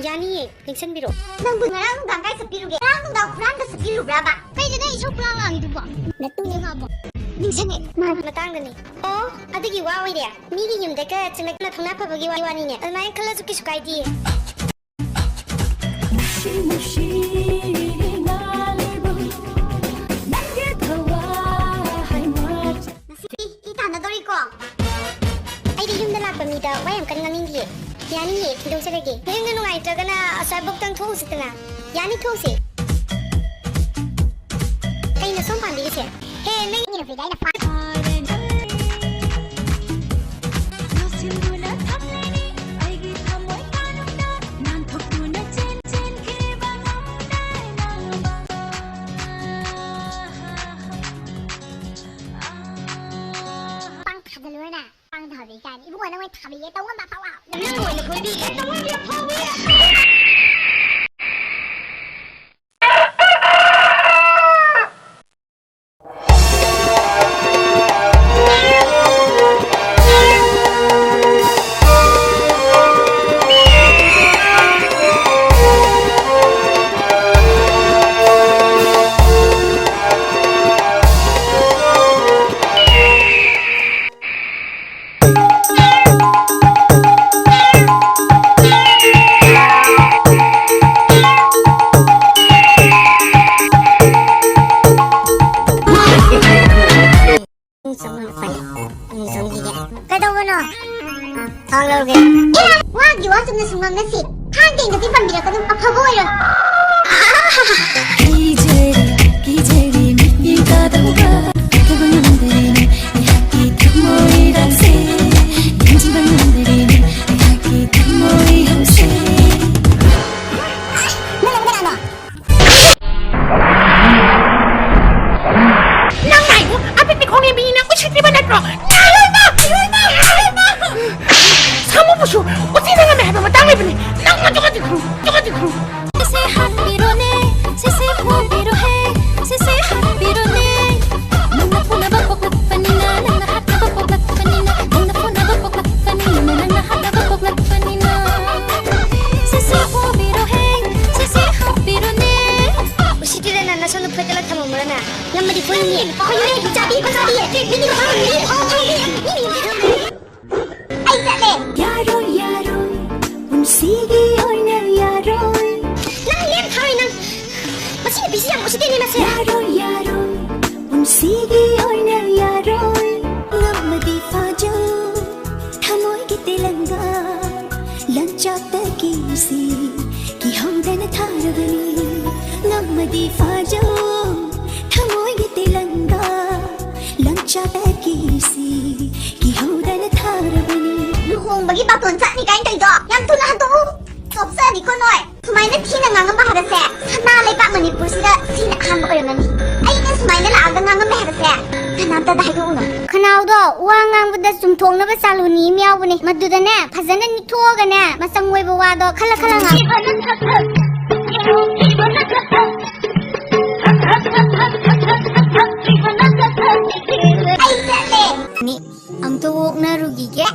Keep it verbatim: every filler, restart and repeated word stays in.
ꯌꯥꯅꯤꯌꯦ, ꯂꯦꯡꯁꯟꯕꯤꯔꯣ꯫ ꯅꯪꯕꯨ ꯉꯔꯥꯡ ꯅꯨꯡꯗꯥꯡ ꯀꯥꯏ ꯆꯠꯄꯤꯔꯨꯒꯦ? ꯉꯔꯥꯡ ꯅꯨꯡꯗꯥꯡ ꯍꯨꯔꯥꯟꯕ ꯆꯠꯄꯤꯔꯨꯕ꯭ꯔꯕ? ꯀꯩꯅꯣ ꯅꯪ ꯏꯁꯧ ꯄꯨꯔꯥꯡ ꯂꯥꯡꯉꯤꯗꯨꯕꯣ? ꯅꯇꯨꯅꯦ꯫ ꯅꯤꯡꯁꯤꯡꯉꯦ꯫ ꯃꯇꯥꯡꯗꯅꯤ꯫ ꯑꯣ, ꯑꯗꯨꯒꯤ ꯋꯥ ꯑꯣꯏꯔꯦ꯫ ꯃꯤꯒꯤ ꯌꯨꯝꯗꯒ ꯆꯪꯂꯛꯇꯅ ꯊꯧꯅꯥ ꯐꯕꯒꯤ ꯋꯥ-, ꯋꯥꯅꯤꯅꯦ꯫ ꯑꯗꯨꯃꯥꯏꯅ ꯈꯜꯂꯁꯨ ꯀꯩꯁꯨ ꯀꯥꯏꯗꯤꯌꯦ꯫ ꯅꯨꯡꯁꯤ ꯅꯨꯡꯁꯤꯔꯤ ꯉꯥꯂꯤꯕ ꯅꯪꯒꯤ ꯊꯋꯥꯏ ꯃꯆꯥ꯫ ꯉꯁꯤꯗꯤ ꯏ ꯇꯥꯟꯅꯗꯣꯔꯤꯀꯣ? ꯑꯩꯗꯤ ꯌꯨꯝꯗ ꯂꯥꯛꯄ ꯃꯤꯗ ꯋꯥ ꯌꯥꯝ ꯀꯟꯅ ꯉꯥꯡꯅꯤꯡꯗꯤꯌꯦ꯫ ꯌꯥꯅꯤꯌꯦ, ꯊꯤꯟꯗꯣꯛꯆꯔꯒꯦ꯫ ꯅꯌꯨꯝꯗ ꯅꯨꯡꯉꯥꯏꯇ꯭ꯔꯒꯅ ꯑꯁ꯭ꯋꯥꯏꯕꯨꯛꯇꯪ ꯊꯣꯛꯎꯁꯤꯗꯅ꯫ ꯌꯥꯅꯤ, ꯊꯣꯛꯎꯁꯤ꯫ ꯀꯩꯅꯣ ꯁꯣꯝ ꯄꯥꯝꯕꯤꯔꯤꯁꯦ? ꯍꯦ, ꯅꯪꯒꯤ ꯅꯨꯄꯤꯗ ꯑꯩꯅ ꯐꯥ- ꯂꯣꯠꯁꯤꯟꯗꯨꯅ ꯊꯝꯂꯤꯅꯤ ꯑꯩꯒꯤ ꯊꯃꯣꯏ ꯀꯥꯅꯨꯡꯗ ꯅꯥꯟꯊꯣꯛꯇꯨꯅ ꯆꯦꯟ ꯆꯦꯟꯈꯤꯕ ꯉꯝꯗꯦ ꯅꯪꯕꯨ꯫ ꯄꯥꯡ ꯊꯥꯖꯜꯂꯨꯔꯅ ꯄꯥꯡ ꯊꯥꯕꯤ ꯀꯥꯏꯅ ꯏꯕꯨꯡꯉꯣ ꯅꯪ ꯑꯣꯏꯅ ꯊꯥꯕꯤꯒꯦ ꯇꯧꯉꯝꯕ ꯐꯥꯎꯕ ꯅꯪ ꯑꯣꯏꯅ ꯀꯣꯏꯕꯤꯒꯦ ꯇꯧꯉꯝꯕ ꯐꯥꯎꯕ꯫ ꯀꯩꯗꯧꯕꯅꯣ? ꯊꯥꯡ ꯂꯧꯔꯒꯦ꯫ ꯋꯥꯒꯤ ꯋꯥ ꯆꯨꯝꯅ ꯁꯨꯝ ꯉꯥꯡꯅꯁꯤ꯫ ꯊꯥꯡ ꯇꯦꯡꯒꯁꯤ ꯄꯟꯕꯤꯔꯛꯀꯅꯨ꯫ ꯑꯐꯕ ꯑꯣꯏꯔꯣꯏ꯫ ꯀꯤꯖꯔꯤ, ꯀꯤꯖꯔꯤ, ꯃꯤꯠꯅ ꯀꯥꯗꯧꯕ꯫ ꯊꯥꯗꯕ ꯉꯝꯗ꯭ꯔꯦꯅꯦ, ꯑꯩꯍꯥꯛꯀꯤ ꯊꯃꯣꯏꯗꯁꯦ꯫ ꯌꯦꯡꯁꯤꯟꯕ ꯉꯝꯗ꯭ꯔꯦꯅꯦ, ꯑꯩꯍꯥꯛꯀꯤ ꯊꯃꯣꯏ ꯍꯧꯁꯦ꯫ ꯅꯪ ꯍꯥꯏꯕꯨ ꯑꯄꯤꯛꯄꯤ ꯈꯣꯡꯅꯦꯝꯕꯤꯅ ꯎꯁꯤꯠꯇ꯭ꯔꯤꯕ ꯅꯠꯇ꯭ꯔꯣ? ꯅꯥꯔꯣꯏꯃ! ꯅꯥꯔꯣꯏꯃ! ꯁꯥꯃꯨꯕꯨꯁꯨ ꯎꯆꯤꯅ ꯉꯝꯃꯦ ꯍꯥꯏꯕ ꯃꯇꯥꯡ ꯂꯩꯕꯅꯤ꯫ ꯅꯪ ꯃꯗꯨꯒꯗꯤ ꯈꯨꯔꯨ, ꯃꯗꯨꯒꯗꯤ ꯈꯨꯔꯨ꯫ ꯁꯤꯁꯦ ꯍꯥꯞꯄꯤꯔꯣꯅꯦ, ꯁꯤꯁꯦ ꯍꯨꯕꯤꯔꯣꯍꯦ, ꯁꯤꯁꯦ ꯍꯥꯞꯄꯤꯔꯣꯅꯦ꯫ ꯌꯥꯔꯣꯏ, ꯌꯥꯔꯣꯏ, ꯄꯨꯟꯁꯤꯒꯤ ꯑꯣꯏꯅ ꯌꯥꯔꯣꯏ꯫ ꯉꯝꯃꯗꯤ ꯐꯥꯖꯧ, ꯊꯃꯣꯏꯒꯤ ꯇꯦꯂꯪꯒꯥ, ꯂꯪꯆꯥꯛꯇꯒꯤ ꯁꯤ ꯀꯤꯍꯧꯗꯅ ꯊꯥꯔꯕꯅꯤ꯫ ꯉꯝꯃꯗꯤ ꯐꯥꯖꯧ, ꯊꯃꯣꯏꯒꯤ ꯇꯦꯂꯪꯒꯥ, ꯂꯪꯆꯥꯛꯇꯒꯤ ꯁꯤ ꯀꯤꯍꯧꯗꯅ ꯊꯥꯔꯕꯅꯤ꯫ ꯂꯨꯍꯣꯡꯕꯒꯤ ꯕꯥꯇꯣꯟ ꯆꯠꯅꯤ ꯀꯥꯏꯅ ꯇꯧꯔꯤꯗꯣ ꯌꯥꯝ ꯊꯨꯅ ꯍꯟꯗꯣꯛꯎ꯫ ꯆꯣꯞꯆꯅꯤꯀꯣ ꯅꯣꯏ꯫ ꯁꯨꯃꯥꯏꯅ ꯊꯤꯅ ꯉꯥꯡꯉꯝꯕ ꯍꯥꯏꯕꯁꯦ ꯁꯅꯥ ꯂꯩꯕꯥꯛ ꯃꯅꯤꯄꯨꯔꯁꯤꯗ ꯁꯤꯅ ꯑꯍꯥꯟꯕ ꯑꯣꯏꯔꯝꯒꯅꯤ꯫ ꯑꯩꯅ ꯁꯨꯃꯥꯏꯅ ꯂꯥꯛꯑꯒ ꯉꯥꯡꯉꯝꯃꯦ ꯍꯥꯏꯕꯁꯦ ꯀꯅꯥꯝꯇꯗ ꯍꯥꯏꯗꯣꯛꯎꯅꯨ꯫ ꯈꯅꯥꯎꯗꯣ ꯋꯥ ꯉꯥꯡꯕꯗ ꯆꯨꯝꯊꯣꯛꯅꯕ ꯆꯥꯂꯨꯅꯤ ꯑꯃ ꯌꯥꯎꯕꯅꯦ, ꯃꯗꯨꯗꯅꯦ ꯐꯖꯅ ꯅꯤꯛꯊꯣꯛꯑꯒꯅꯦ ꯃꯆꯪ ꯑꯣꯏꯕ ꯋꯥꯗꯣ ꯈꯜꯂ ꯈꯜꯂ ꯉꯥꯡ꯫ ꯑꯩ ꯆꯠꯂꯦ꯫ ꯅꯤ, ꯑꯝꯇ ꯑꯣꯛꯅꯔꯨꯈꯤꯒꯦ꯫